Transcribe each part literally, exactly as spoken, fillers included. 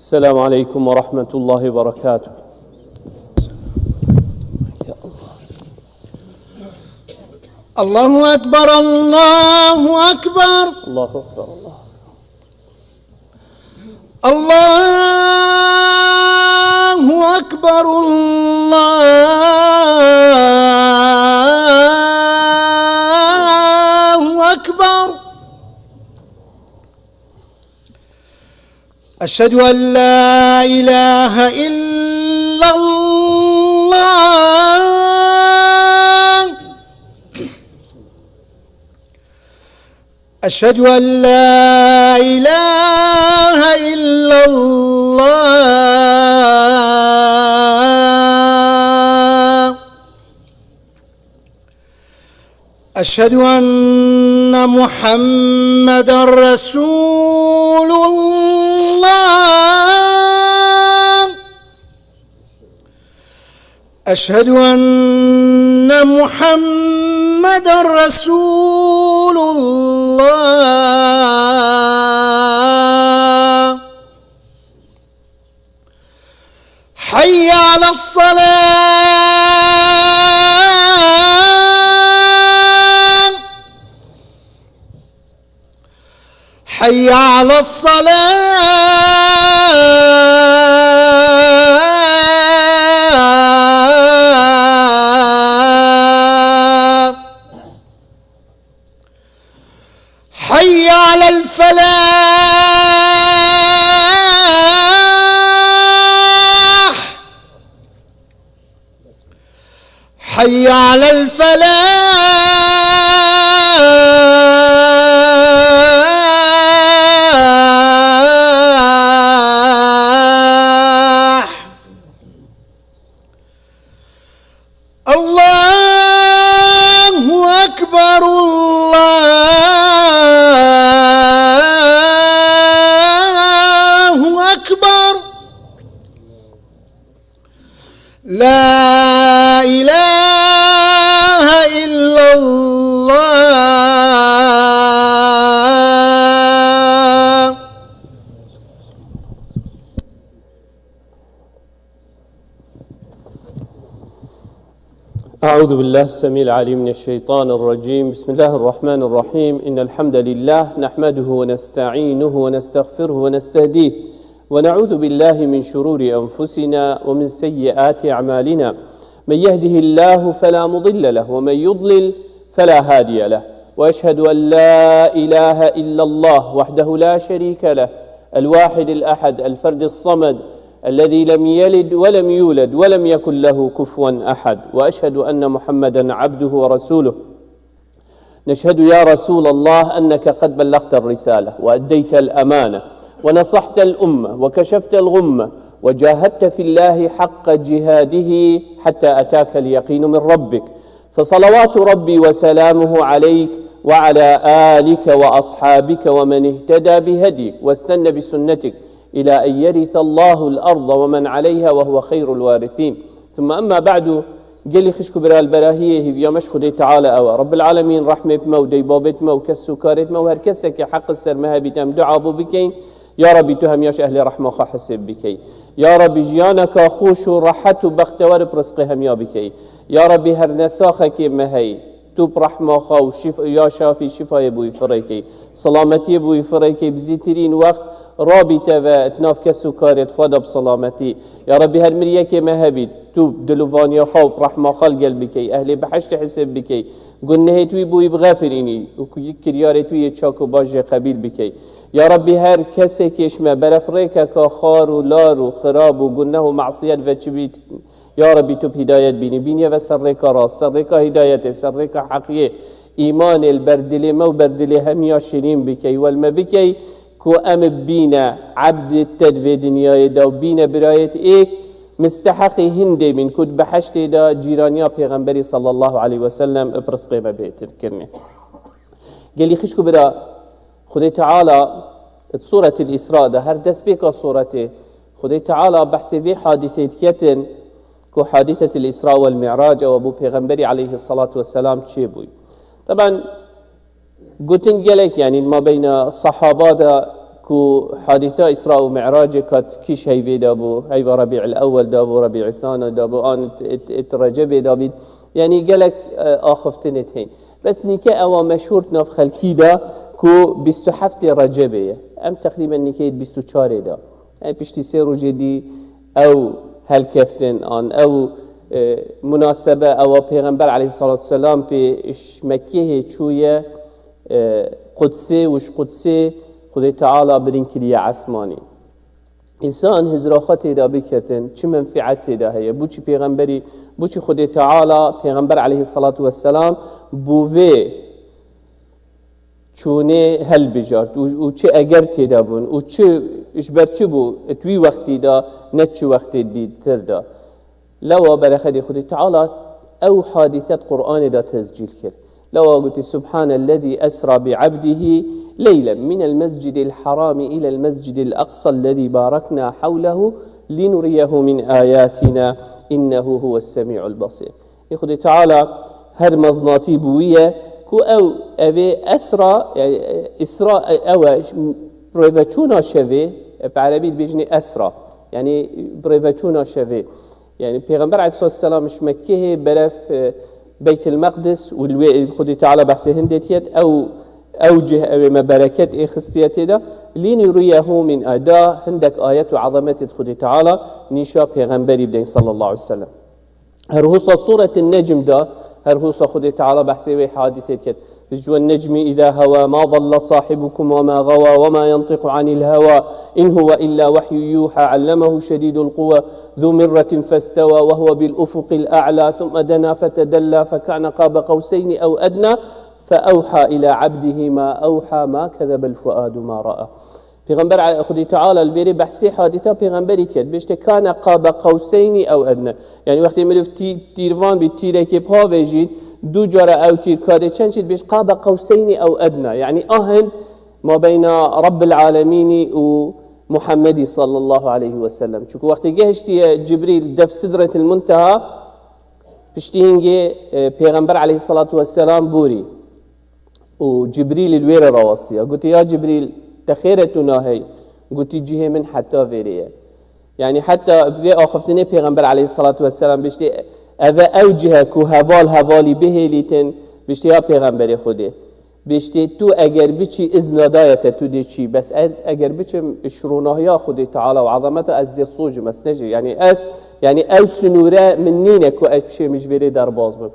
السلام عليكم ورحمة الله وبركاته. الله أكبر، الله أكبر. الله أكبر، الله. الله أكبر، الله أكبر. أشهد أن لا إله إلا الله. أشهد أن لا إله إلا الله. أشهد أن محمدا رسول الله. أشهد أن محمدا رسول الله. حي على الصلاة. حي على الصلاة. حي على الفلاح. حي على الفلاح. الله أكبر، الله أكبر. لا إله إلا الله. أعوذ بالله السميع العليم من الشيطان الرجيم. بسم الله الرحمن الرحيم. إن الحمد لله نحمده ونستعينه ونستغفره ونستهديه، ونعوذ بالله من شرور أنفسنا ومن سيئات أعمالنا. من يهده الله فلا مضل له، ومن يضلل فلا هادي له. وأشهد أن لا إله إلا الله وحده لا شريك له، الواحد الأحد، الفرد الصمد، الذي لم يلد ولم يولد ولم يكن له كفوا أحد. وأشهد أن محمدا عبده ورسوله. نشهد يا رسول الله أنك قد بلغت الرسالة وأديت الأمانة ونصحت الأمة وكشفت الغمة وجاهدت في الله حق جهاده حتى أتاك اليقين من ربك، فصلوات ربي وسلامه عليك وعلى آلك وأصحابك ومن اهتدى بهديك واستن بسنتك إلى أن يرث الله الأرض ومن عليها وهو خير الوارثين. ثم أما بعد، Gelî xişk û bira li berahiyê hîviya me ji Xwedê Teala ew e. Rebbil Alemîn rehmê bi me û dey babê bi me û kes û karê bi me û her kesekê heq li ser me hebît em dua bo bikeyin. Ya Rebî tu hemiya ji ehlê rehma xwe hisêb bikey. Ya Rebî jiyaneka xweş û rehet û bextewer bi rizqê hemiya bikey. Ya Rebî her nesaxekê me hey tu bi rehma xwe û şîf-, ya şafî şîfayê bo wî firêkey. Selametiyê bo wî firêkey bi zîtirîn wext rabîte ve di nav kes û karê xwe de bi selametî. Ya Rebî her miriyekê me hebît. Tu diluvaniya xwe û rehma xwe li gel bikey, ehlê behiştê hisêb bikey, gunehê tu yî bo wî bixefirînî û ku kiryarê tu yê çak û baş jê qebîl bikey. Ya Rebî her kesekê ji me beref rêkeka xar û lar û xirab û guneh û mesiyet ve çi bît, ya Rebî tu bi hidayet bînî, bîniye ve ser rêka rast, ser rêka hidayetê, ser rêka heqiyê, îmanê li ber dilê me û ber dilê hemiya şirîn bikey, wel me bikey, ku em bîne ebdê te di vê dinyayê de û bîne birayêt êk, misteheqî hindê bîn ku di behiştê de cîraniya Pêxemberî sallallahu aleyhi ve sellem bi rizqê me bihêtin kirinê. Gelî xişk û bira, Xwedê Teala di Sûretil Îsra de, her destpêka sûretê, Xwedê Teala behsê vê hadîsê diketin ku hadîsetil Îsra wel Mi'rac ew bû Pêxemberî aleyhisselatu vesselam çêbûy. Teben, Gotin gelek, yanî, ma beyna sehaba de Ku hadîsa Îsra û Mi'racê kat kîş heyvê de bû, heyva Rebî'il Ewwel de bû, Rebî'il Thani de bû, an it, it, it Recebê de bît. Yanî gelek, e, axiftinê tên. Bes nîke ewa meşhûr di nav xelkî de ku bîst û heftê Recebê ye. Em teqrîben nîke bîst û çarê de. Yanî piştî sê rojê dî ew helkeftin an ew, e, munasebe ewa Pêxember aleyhissalatu vesselam pê ji Mekkehê çûye, e, Qudsê û ji Qudsê Xwedê Teala birîn kiriye esmanî. Însan hizraxa tê de biketin, çi menfîet tê de heye? Boçî pêxemberî, boçî Xwedê Teala pêxember aleyhissalatu vesselam bo vê çûnê helbijart û, û çi eger tê de bûn û çi, ji ber çi bû di wî wextî de, ne çi wextê dîtir de? Lewa berexedê Xwedê Teala ew hadîse di Qur'anê de tescîl kir. Lewa gotî, "Subhanellezî esra bi abdihi leylen minel mescidil harami ilel mescidil aqsallezî barekna hewlehu linuriyehu min ayatina innehu huves semî'ul basîr." Ê Xwedê Teala her meznatî bi wî ye ku ew, evê esra, yanî, e, îsra, e, ew e, rêveçûna şevê, e, bi erebî dibêjinê esra. Yanî, rêveçûna şevê. Yanî, Pêxember aleyhissalatu vesselam ji Mekkehê berev, e, Beytil Meqdis û li wê Xwedê Teala behsê hindê diket, ew, ew cih, ew ê me bereket ê xistiye tê de. Linuriyehu min a-, da hindek ayet û ezametê di Xwedê Teala nîşa Pêxemberî bideyî sallallahu aleyhi ve sellem. Her husa Sûretin Necm de, her husa Xwedê Teala behsê wê hadîsê diket. Ji wen necmi îda hewa, ma dalla sahibukum ve ma gawa, ve ma yantiqu anil hewa, in huve illa wehyu yuha, allemehu şedîdul quwe, zu mirretin festewa, ve huve bil ufuqil a'la, thumme dena fetedella, fekane qabe qewseyni ew edna, fe ewha ila abdihi ma ewha, ma kezebel fuadu ma ra'a. Pêxember, Xwedê Teala li vêrê behsê hadîsa pêxemberî diket. Bêjte, "Kane qabe qewseynî ew edne." Yanî wextê mirov tî-, tîrvan bî, tîrekê bixavêjî, du cara ew tîr kadê çend çît bêj, "Qabe qewseynî ew edne." Yanî ahin mabeyna Rabbil Alemînî û Muhammedî sallallahu aleyhi ve sellem. Çunku wextê gehiştiye Cibrîl def Sidretil Munteha, piştî hingê, e, Pêxember aleyhissalatu vesselam borî. Û Cibrîl li wê re rawestiya. Gotî, "Ya Cibrîl, te xêr e tu nahey?" Gotî, "Cihê min heta vêrê ye." Yanî heta vê axiftinê Pêxember aleyhissalatu vesselam biştê, "Eve ew cih e ku heval hevalî bihêlîtin." Biştê, "Ya Pêxemberê Xwedê." Biştê, "Tu eger biçî, izna daye te tu dê çî. Bes ez eger biçim, ji ronahiya Xwedê Teala û ezameta ez dê socim, ez nejî. Yanî ez, yanî ew sinûre min nîne ku ez bişêm ji vêrê derbaz bim."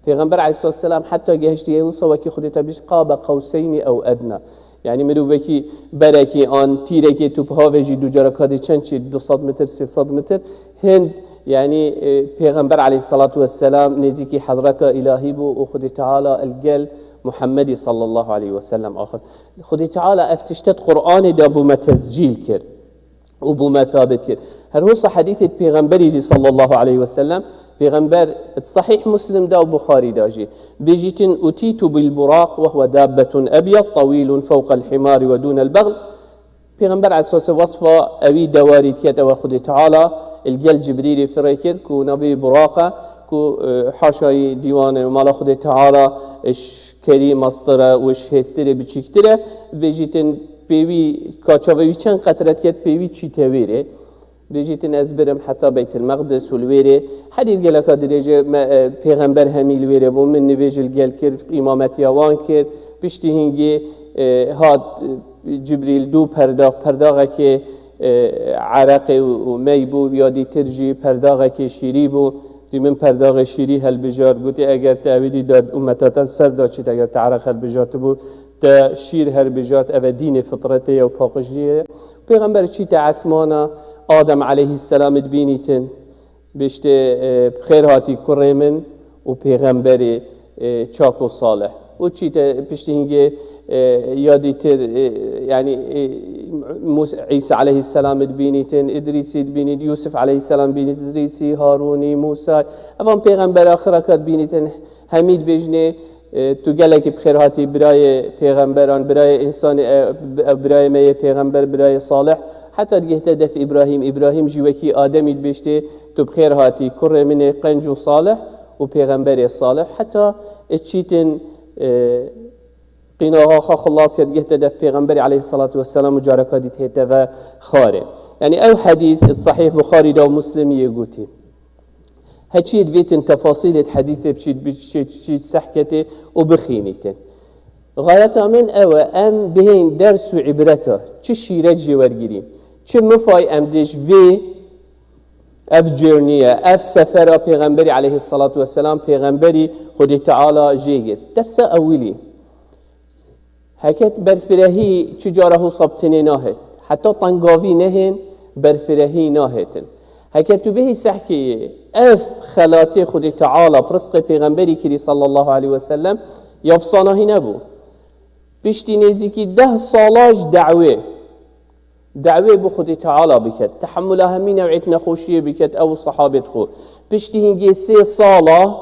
Pêxember aleyhissalatu vesselam heta gehiştiye wisa wekî Xwedê te bîst qabe qewseynî ew edna. Yanî mirovekî berekî an tîrekê tu bixavêjî du cara kadê çend çî du sed metr, sê sed metr, hind, yanî, e, Pêxember aleyhissalatu vesselam nêzîkî hezreta îlahî bû û Xwedê Teala el gel Muhammedî sallallahu aleyhi ve sellem axir. Xwedê Teala ev tiştet Qur'anê de bo me tescîl kir. û bo me thabit kir. Her hosa hedîsê Pêxemberî jî sallallahu aleyhi ve sellem, Pêxember di Sahîh Muslim de û Buxarî de jî, bêjîtin, "Utîtu bil buraq ve huve dabbetun ebyad tewîlun fewqel himari ve dûnel beğl." Pêxember aleyhisselam wesfa ewî dewarî diket, ew e Xwedê Teala il gel Cibrîlî firê kir ku navê wî Buraq e, ku, e, haşayî dîwanê mala Xwedê Teala, e, ji kerî mestir e û ji hêstirê biçîktir e. Bêjîtin, pê wî, ka çavê wî çend qetre diket, pê wî çîte wêrê. Bêjîtin ez birim heta Beytil Meqdis û li wêrê. Hedîs geleka dirêj e, me, e, Pêxember hemî li wêrê bû, min nivêj li gel kir, îmametiya wan kir. Piştî hingî, e, hat, e, Cibrîl du perdax, perdaxekê, e, ereqê û, û mey bû, ya dîtir jî perdaxekê şîrî bû. Dî min perdaxê şîrî helbijart, gotî, eger te ewî dî da ummeta te ser da çît, eger te ereq helbijartibû, te şîr helbijart, ev e dînê fitretê ye û paqijiyê ye. Pêxember çîte esmana, Adem aleyhisselamî dibînîtin, biştê, e, "Bi xêr hatî kurê min û pêxemberê, e, çak û salih." Û çîte piştî hingê, e, ya dîtir, e, yanî, e, Mus-, Îsa aleyhisselamî dibînîtin, Îdrîsî dibînît, Yûsif aleyhisselam bînît, Îdrîsî, Harûnî, Mûsa. Evan pêxember axiraka dibînîtin, hemî dibêjinê, E, tu gelekî bi xêr hatî birayê pêxemberan, birayê însanê, e, bi-, birayê me yê pêxember, birayê salih. Heta digihte def Îbrahîm. Îbrahîm jî wekî Ademî dibêjtê, tu bi xêr hatî, kurê min ê qenc û salih û pêxemberê salih. Heta, e, çîtin, e, Qînaxa xwe xilas kir, gihte def Pêxemberî aleyhissalatu vesselam û careka dî hête ve xwarê. Yanî ew hedîs di Sahîh Buxarî de û Muslimî yê gotî. Heçiyê divêtin tefasîlê di hedîsê biçît, biçît, biçît sehketê û bixînîtin. Xayeta min ew e, em bihên ders û îbreta, çi şîret jê wergirîn, çi mifay em dê ji vê, ev journey ye, ev sefera Pêxemberî aleyhissalatu vesselam, Pêxemberî Xwedê Teala jê girt. Dersa ewilî. Heket berfirehî çi cara hûsa bi tinê nahêt. Heta tengavî nehên, berfirehî nahêtin. Heke tu bihî sehkê yê, ev xelatê Xwedê Teala bi rizqê Pêxemberî kirî sallallahu aleyhi ve sellem, ya bi sanahî nebû. Piştî nêzîkî deh sala ji dewê, dewê bi Xwedê Teala biket. Tehemula hemî new'êt nexweşiyê biket, ew û sahabêt xwe. Piştî hingê sê sala,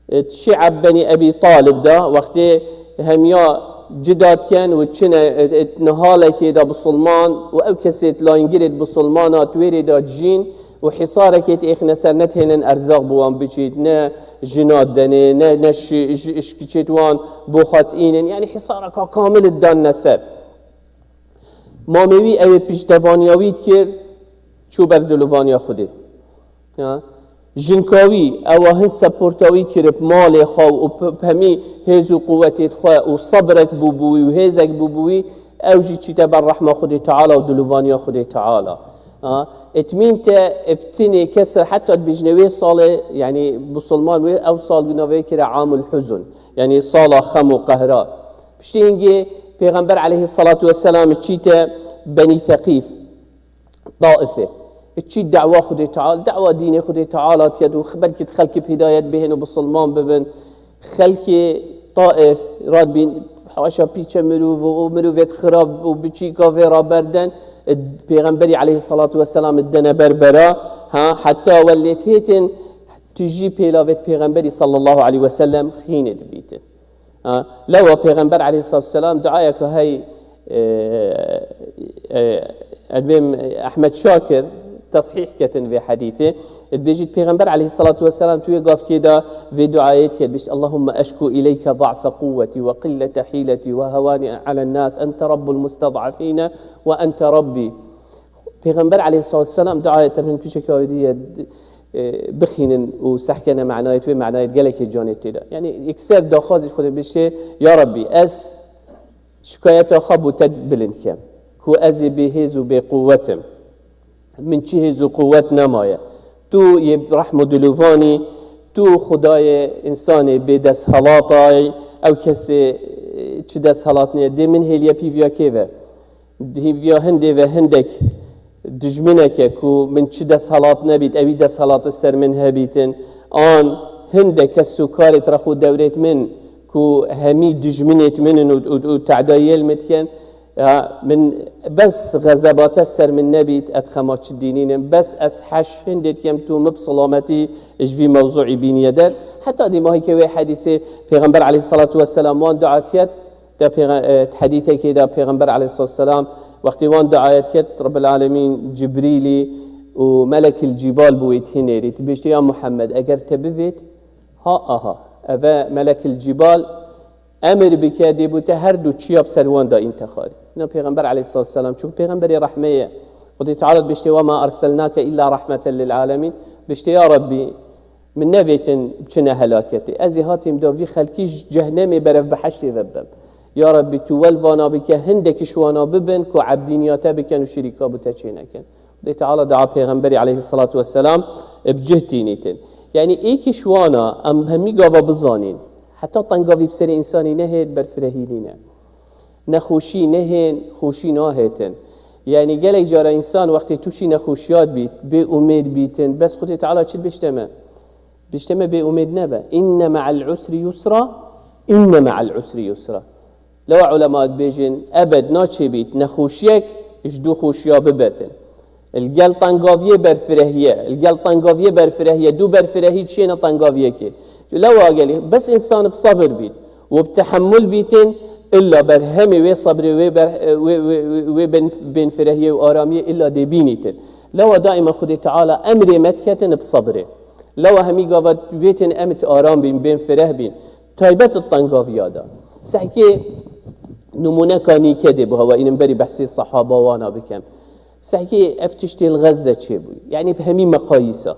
e, Şî'a Benî Ebî Talib de, wextê hemiya cida diken û çine, e, e, nihalekê de bisilman û ew kesê di layîngirê di bisilmana di wêrê de dijîn û hîsarekê dixine ser, netênin erzaq bi wan biçît, ne jina denê, ne, ne şi-, ji-, şkiçêt wan bo xwe tînin. Yanî hîsareka kamil didan ne ser. Mamê wî ew ê piştevaniya wî dikir, çû ber dilovaniya Xwedê. Ya. Jinka wî, ewa hin seporta wî kirib malê xwe û p-, p-, hemî hêz û quwetê xwe û sebrek bûbû wî û hêzek bûbû wî, ew jî çîte ber rehma Xwedê Teala û dilovaniya Xwedê Teala. Ha? Etmîn te ebtinê kesir heta dibêjine wê salê, yanî bisilman wê ew sal bi navê kire amul huzun. Yanî sala xem û qehra. Piştî hingê Pêxember aleyhissalatu vesselam çîte Benî Seqîf, Taifê. Çî dawa Xwedê Teala, dawa dînê Xwedê Teala diket û belkî xelkî bi hidayet bihên û bisilman bibin. Xelkê Taif radbîn, haşa pîçe mirov û, û mirovêt xirab û biçîka vê raberden, e, Pêxemberî aleyhissalatu vesselam dene berbera, ha, heta welêt hêtin tijî pêlavêt Pêxemberî sallallahu aleyhi ve sellem xînê dibîtin. Ha, lewa Pêxember aleyhissalatu vesselam duayeke hey, e, e, edbêm Ehmed Şakir tesîh ketin vê hedîsê. Dibêjit Pêxember aleyhissalatu vesselam tu yê gavkê de vê duayê diket, bişt, "Allahümme eşku ileyke za'fe kuvveti ve qillete hileti ve hevani alen nas, ente rabbul mustad'afine ve ente rabbi." Pêxember aleyhissalatu vesselam duayê te bin piçeke wê diye, e, bixînin û sehkene menayê wê, menayê gelekê canê tê de. Yanî yekser daxwazî Xwedê bişê, ya Rabbî, ez şikayeta xwe bo te bilind kem. Ku ez ê bê hêz û bê quwet im. Min çi hêz û quwet nemaye. Tu yê rehm û dilovanî, tu Xwedayê însanê bê desthilatayî, ew kesê, e, çi desthilat neye. Dê min hêliye pîviya kê ve. Hîviya hindê ve hindek dijmineke ku min çi desthilat nebît, ewî desthilat ser min hebîtin. An hindek kes û karêt rex û dewrêt min ku hemî dijminêt min in û, û, û tedayiyê li min dikin. Ya, min bes xezebate ser min nebît, ez xema çi dînînim. Bes ez heş hindê dikem tu min bi silametî ji vî mewzûî bîniye der. Heta dîmahîkê wê hedîsê Pêxember aleyhissalatu vesselam wan dua diket. Te pêxe-, e, hedîsekê de Pêxember aleyhissalatu vesselam wextê wan duayet ket, Rabbil Alemîn Cibrîlî û Melekil Cîbal bi wê tînêrî. Dibêjte, "Ya Muhammed, eger te bivêt, ha aha, eve Melekil Cîbal emir bike, dê bo te her du çiya bi ser wan de întexarî." Na Pêxember aleyhissalatu vesselam, çunku Pêxemberê rehmê ye. Xwedê Teala dibêjte, "Ve ma erselnake illa rahmeten lil alemîn." Bişte, "Ya Rabbî, min nevêtin biçine helaketê. Ez ê hatîm da vî xelkî ji cehnemê berev behiştê ve bibim. Ya Rabbî, tu wel vana bike, hindek ji wana bibin ku ebdîniya te bikin û şirîka bi te çênekin." Xwedê Teala dua Pêxemberî aleyhissalatu vesselam bi cih tînîtin. Yanî êk ji wana em hemî gava bizanîn. Heta tengavî bi serê însanî nehêt, berfirehî nîne. Nexweşî nehên, xweşî nahêtin. Yanî gelek cara însan wextê tûşî nexweşiya dibît, bê umêd bîtin, bes Xwedê Teala çi dibêjte me? Dibêjte me bê umêd nebe. "Inne me'al usri yusra, inne me'al usri yusra." Lewa ulema dibêjin, ebed naçêbît nexweşiyek ji du xweşiya bibetin. Li gel tengaviyê berfirehiye, li gel tengaviyê berfirehiye, du berfirehî çêne tengaviyekê. Lewa gelî, bes însan bi sebir bît û bi tehemul bîtin, illa berhemê wê sebrê, wê ber-, wê, wê, wê, wê bên, bênfirehiyê û aramiyê illa dê bînîtin. Lewa daîma Xwedê Teala emrê me diketin bi sebrê. Lewa hemî gava vêtin em aram bîn, bênfireh bîn. Taybet di tengaviya de. Sehkê nimûneka nîke dê bi hewa înin berî behsê sehaba wana bikem. Sehkê ev tiştê li Xezze çêbû. Yanî bi hemî meqayîsa.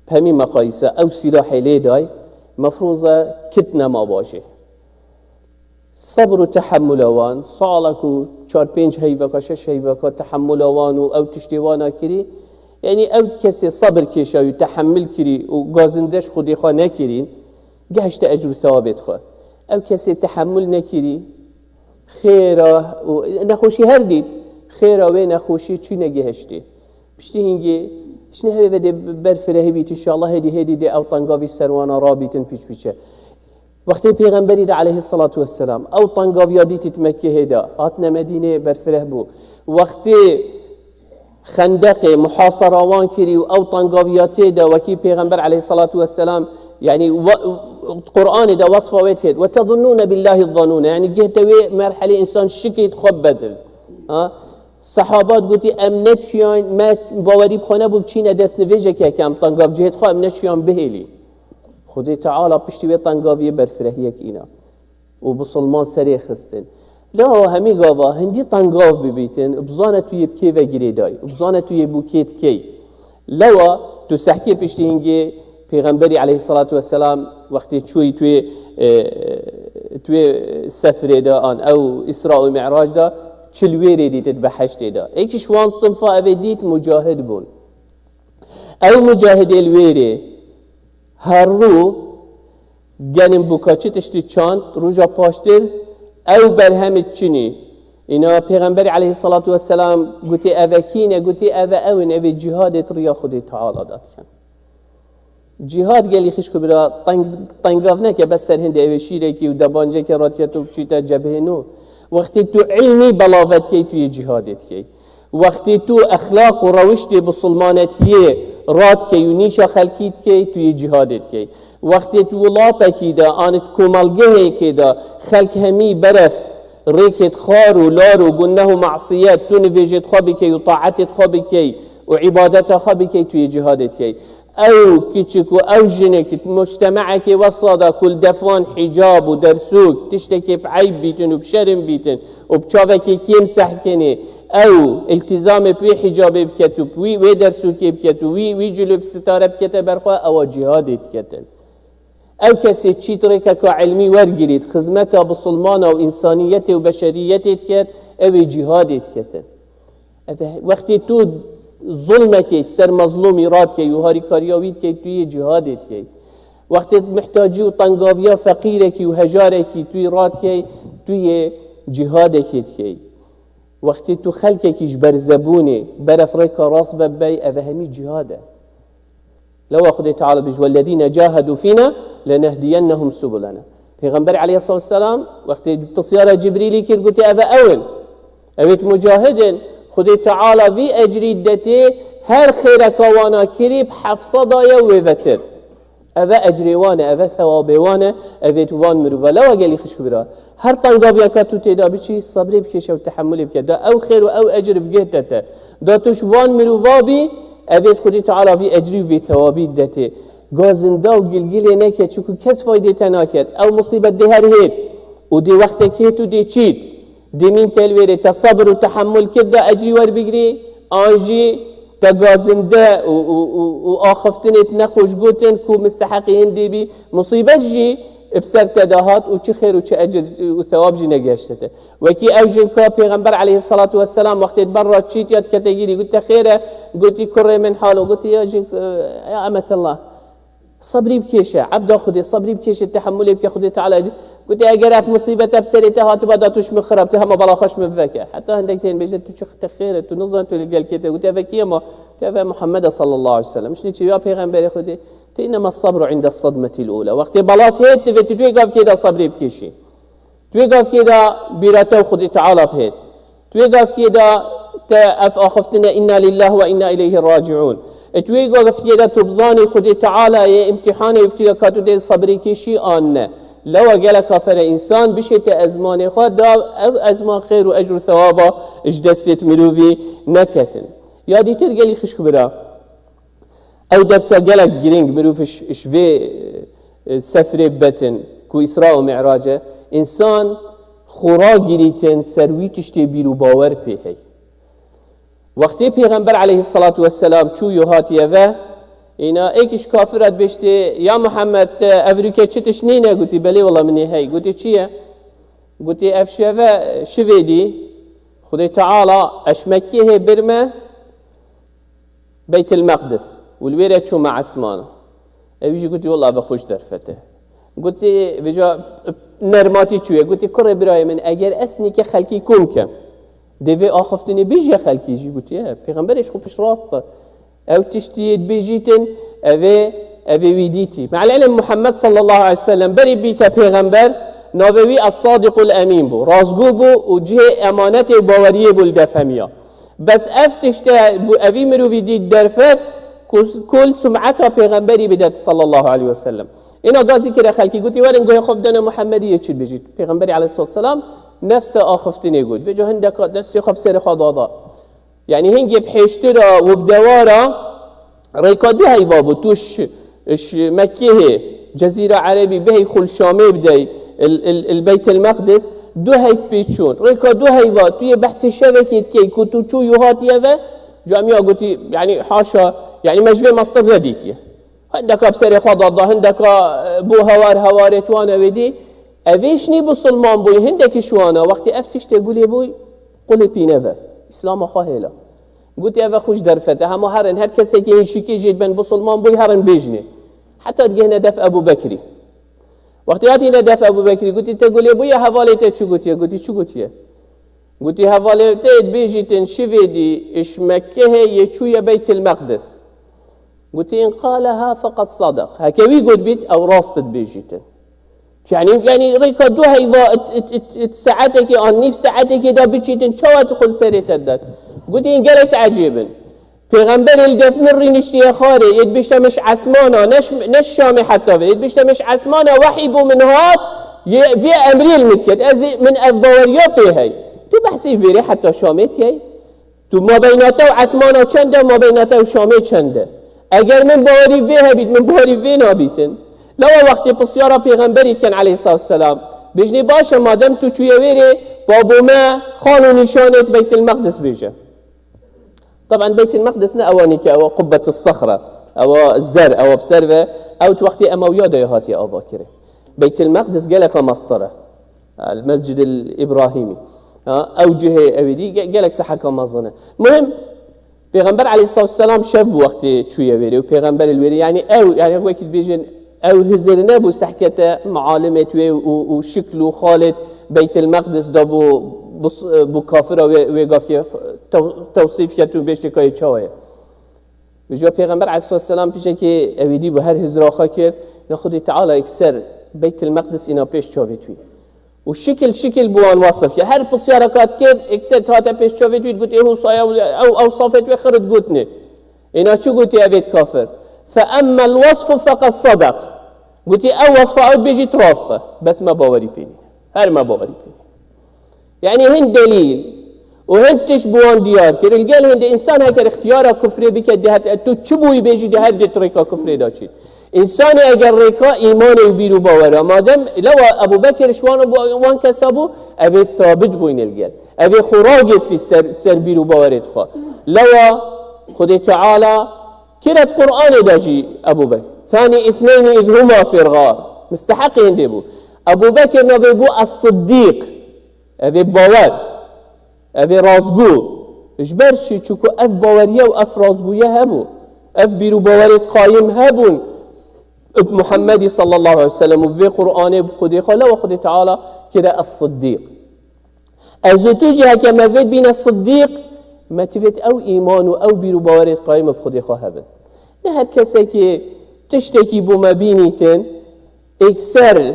Bi hemî meqayîsa ew sîlahê lê day, mefrûz e kit nema bajê. Sebr û tehemula wan, sala ku çar pênc heyveka, şeş heyveka tehemula wan û ew tiştê wana kirî, yanî ew kesê sebr kêşayî û tehemil kirî û gazinde ji Xwedê xwe nekirîn, gehişte ecr û thewabê xwe. Ew kesê tehemul nekirî, xêra û nexweşî her dît, xêra wê nexweşî çû negihiştê. Piştî hingê, ji nehê ve dê berfirehî bît, înşallah hêdî hêdî dê ew tengavî serwana rabîtin pîç pîçe. Wextê Pêxemberî de aleyhissalatu vesselam, ew tengaviya dîtît Mekkehê de, hatine Medînê berfireh bû. Wextê Xendeqê muhasara wan kirî û ew tengaviya tê de wekî Pêxember aleyhissalatu vesselam, yanî we-, Qur'anê de wesfa wê têt. "Ve tezunnûne billâhi zannûne." Yanî gihte wê merhelê însan şikê xwe bedil. Ha? Sehabat gotî, "Em neçiyan, me bawerî bi xwe nebû, biçîne destnivêjekê ke em tengav cihêt xwe, em neçiyan bihêlî." Xwedê Teala piştî wê tengaviyê berfirehiyek îna. Û bisilman serê xistin. Lewa hemî gava hindî tengav bibîtin, bizane tu yê bi kê ve girêdayî, bizane tu yê bû kê dikey. Lewa tu sehkê piştî hingê Pêxemberî aleyhissalatu vesselam wextê çûyî tuê, e, tuê sefrê de an ew Îsra û Mi'rac de çi li wêrê dîtit beheştê de. Êkî ji wan sinfa evê dît mucahid bûn. Ew mucahidê li wêrê her rû genim bûka çi tiştî çand, rûja paştir ew berhemê çinî. Îna Pêxemberî aleyhissalatu vesselam gotê, "Eve kî ne?" Gotê, "Eve ew in, evê cîhadê di riya Xwedê Teala de dikin." Cîhad gelî xişk û bira teng-, tengav neke bes ser hindê evê şîrekî û debanceke radikete û biçîte cebhê nû. Wextê tu ilmî belave dikey, tu yê cîhadê dikey. Wextê tu exlaq û rewiştê bisilmanetiyê radikey û nîşa xelkî dikey, tu yê cîhadê dikey. Wextê tu welatekî de, an di komelgehekê de xelk hemî beref rêkêt xar û lar û guneh û masiyet, tu nivêjê xwe bikey û taetê xwe bikey û îbadeta xwe bikey, tu yê cîhadê dikey. Ew kiçik û ew jinik, mujtemekê wesa de ku li defan hicab û dersûk, tiştekê bi eyb bîtin û bi şerm bîtin û bi çavekê kêm sehkenê, ew iltizamê bi wê hicabê biket û bi wî, wê dersûkê biket û wî, wî cilû bi sitare bikete ber xwe, ewa cîhadê diketin. Ew kesê çît rêkeka ilmî wergirît, xizmeta bisilmana û însaniyetê û beşeriyetê diket, ew ê cîhadê diketin. Ev e, wextê tu zulmekê ser mezlûmî radikey û harîkariya wî dikey, tu yê cîhadê dikey. Wextê mihtacî û tengaviya feqîrekî û hejarekî tu yê radikey, tu yê cîhadekê dikey. Wextê tu xelkekî ji berzebûnê beref rêka rast ve bey, ev e hemî cîhad e. Lewa Xwedê Teala bêje, "Wellezîne cahedû fîna lenehdiyennehum subulena." Pêxember aleyhissalatu vesselam wextê pisyara Cibrîlî kir, gotê, "Ev e ew in. Ew ê mucahid in. Xwedê Teala vî ecrî detê her xêreka wana kirî bi heft seda ye wê vetir." Ev e ecrê wan e, ev e thewabê wan e, ev ê tu van mirova. Lewa gelî xişk û bira. Her tengaviyeka tu tê de biçî, sebrê bikêşe û tehemulê bike. Da ew xêr û ew ecr bigihte te. Da tu ji van mirova bî, ev ê Xwedê Teala vî ecrî û vî thewabî detê. Gazinda û gilgilê neke, çiku kes faydê te naket. Ew musîbet dê her hêt. Û dê wextek hêt û dê çît. Demîn te li wêrê te sebr û tehemul kir da ecrî werbigirî, an jî te gazinde û, û, û, û axiftinê te nexweş gotin ku misteheqî hindê bî, musîbet jî bi ser te de hat û çi xêr û çi ecir û thewab jî negihişte te. Wekî ew jinka Pêxember aleyhissalatu vesselam wextê di ber re çît ya dikete gîrî, gote, "Xêr e?" Gotî, "Kurê min halo." Gotî, "Ya jink, e, ya emetellah." Sebrî bikêşe, ebda Xwedê, sebrî bikêşe, tehemulê bike Xwedê Teala. Gote, eger ev musîbet ev serê te hatiba da tu ji min xirab, tu hema bela xwe ji min veke. Heta hindek tên bêje, tu çi te xêr e, tu nizan tu li gel kê te. Gote, eve kî ye ma? Te eve Muhammed e sallallahu aleyhi ve sellem. Şinê çi ya pêxemberê Xwedê? Te innema sabru inde sadmetil ula. Wextê bela tê, tu vê tu duyê gav kê da sebrê bikêşî. Tu wê gavkê de bîra te û Xwedê Teala bihêt. Tu wê gavkê de te ev axiftin e, "Inna lillahi ve inna ileyhi raciun." E tu wê gavkê de tu bizanî Xwedê Teala yê îmtîhanê û bitiya ka tu dê sebrê kêşî an ne. Lewa gelek kafere însan bişê te ezmanê xwe da ev ezman xêr û ecr û thewaba ji destê mirovî neketin. Ya dîtir gelî xişk bira. Ew dersa gelek girîng mirov ji, ji vê, e, sefrê betin ku Îsra û Mi'rac e. Însan xwe ragirîtin ser wî tiştê bîr û bawer pê hey. Wextê Pêxember aleyhissalatu vesselam çû yo hatiye ve, îna êk ji kafira dibêjtê, "Ya Muhammed, te ev rûke çi tişt nîne?" Gotî, "Belê wela min ê hey." Gotî, "Çi ye?" Gotî, "Ev şeve, şivê dî, Xwedê Teala eş Mekkehê birme Beytil Meqdis û li wê re çûme esmana." Ew jî gotî, "Wela ve xweş derfet e." Gotî, vêca nermatî çûye. Gotî, "Kurê birayê min, eger ez nîke xelkî kom kem, dê vê axiftinê bêjiye xelkî jî?" Gotî, "E, Pêxemberê ji xwe piştrast e. Ew tiştiyê dibêjîtin, ev ê, ev ê wî dîtî." Me'lêlê Muhammed sallallahu aleyhi ve sellem berî bîte Pêxember, navê wî Es-Sadiqul Emîn bû. Rastgû bû û cihê emanetê û baweriyê bû li def hemiya. Bes ev tişte bû, evî mirovî dît derfet, ku, ku li sumeta Pêxemberî bidet sallallahu aleyhi ve sellem. Êna gazî kire xelkî, gotî, "Werin guhê xwe bidene Muhammedî yê çi dibêjît." Pêxemberî aleyhissalatu vesselam nefse axiftinê got. Vêca hindeka destê xwe bi serê xwe dada. Yanî hingê bi hêştira û bi dewara rêka du heyva bû. Tu ji, ji Mekkehê, Cezîra Erebî, bihey xwe li Şamê bidey, il, il, il Beytil Meqdis, du heyv pê çûn. Rêka du heyva, tu yê behsê şevekê dikey, ku tu çû û hatiye ve, camiya gotî, yanî haşa, yanî me ji vê mestir nedîtiye. Hindeka bi serê xwe dada, hindeka, e, bû hewar, hewarê tu wan ewê dî. Evê jî nî bisilman bûy, hindekî ji wana, wextê ev tiştê gulê bûy, qulê pîne ve. Îslama xwe hêla. Gotî, "Ev e xweş derfet e, hema herin, her kesekî hîn şikê jê diben bisilman bûy, herin bêjinê." Heta digihine def Ebû Bekirî. Wextê hatîne def Ebû Bekirî, gotî, "Te gulê bûye, hevalê te çi gotiye?" Gotî, "Çi gotiye?" Gotî, "Hevalê te dibêjîtin şivê dî ji Mekkehê yê çûye Beytil Meqdis." Gotî, "In qaleha feqed sadaq." Heke wî got bît, ew rast dibêjîtin. Yanî, yanî rêka du heyva it, it, it, it saetekê an nîv saetekê de biçîtin, çawa tu xwe li serê te didet? Gotî, "Gelek teecêbin. Pêxemberê li def min rîniştiye xarê, yê dibêjte min ji esmana, ne ji, ne ji Şamê heta vê, yê dibêjte min ji esmana wehî bo min hat, yê vê emrê li min diket. Ez ê, min ev baweriya pê hey. Tu behsê vêrê heta Şamê dikey? Tu mabeyna te û esmana çend e, mabeyna te û Şamê çend e? Eger min bawerî vê hebît, min bawerî vê nabîtin." Lewa wextê pisyara Pêxemberî dikin aleyhissalatu vesselam, bêjinê, "Baş e, madem tu çûye wêrê, ba bo me xal û nîşanêt Beytil Meqdis bêje." Teben Beytil Meqdis ne ewanî ke ewa Qubbetis Sexre, ewa zer, ewa bi ser ve, ew di wextê Emewya de hatiye avakirin. Beytil Meqdis geleka mestir e. El Mescidil Îbrahîmî. Ha, ew cihê ewê dî ge-, gelek seheka mezin e. Muhim, Pêxember aleyhissalatu vesselam şev bû wextê çûye wêrê û Pêxember li wêrê, yanî ew, yanî wekî dibêjin, ew hizir nebû sehkete mealimêt wê û, û şikl û xalêt Beytil Meqdis da bû, bû, bû kafira wê, wê gavkê tew-, tewsîf ket û bêjtê ka yê çawa ye. Vêca Pêxember aleyhissalatu vesselam pîşekê ewî dî bû, her hizra xwe kir, ne Xwedê Teala yekser Beytil Meqdis îna pêş çavê twî. Û şikil şikil bi wan wasif kir. Her pisyareka dikir, yekser hate pêş çavê twî, dît, got, "Ê Hûsaya, ew, ew safê twê xirit gotine." Îna çi gotî evêt kafir? "Fe emmel wasfu feqed sadaq." Gotî, "Ew wasfa ew dibêjît rast e. Bes me bawerî pê nîne. Her me bawerî pê nîne." Yanî hin delîl û hin tişt bi wan diyar kir. Li gel hindê însan heker îxtiyara kufrê bike, dê heta tu çi bûyî bêjî, dê her dê tu rêka kufrê de çît. Însanê eger rêka îmanê û bîr û bawera, madem lewa Ebû Bekir ji wan bû, wan kesa bû, ev ê sabit bûyne li gel. Ev ê xwe ragirtî ser, ser bîr û bawerê xwe. Lewa Xwedê Teala kire di Qur'anê de jî Ebû Bekir. Thanî îthneyni îz huma fîl ğar. Misteheqê hindê bû. Ebû Bekir navê bû Es-Siddîq. Ev ê bawer. Ev ê rastgû. Ji ber çi? Çunku ev baweriye û ev rastgûye hebû. Ev bîr û bawerê qayim hebûn. Bi Muhammedî sallallahu aleyhi ve sellem û vê Qur'anê bi Xwedê xwe, lewa Xwedê Teala kire Es-Siddîq. Ez û tu jî heke me vê bîne Siddîq, me tivêt ew îman û ew bîr û bawerê qayim bi Xwedê xwe hebin. Ne her kesekê tiştekî bo me bînîtin, êkser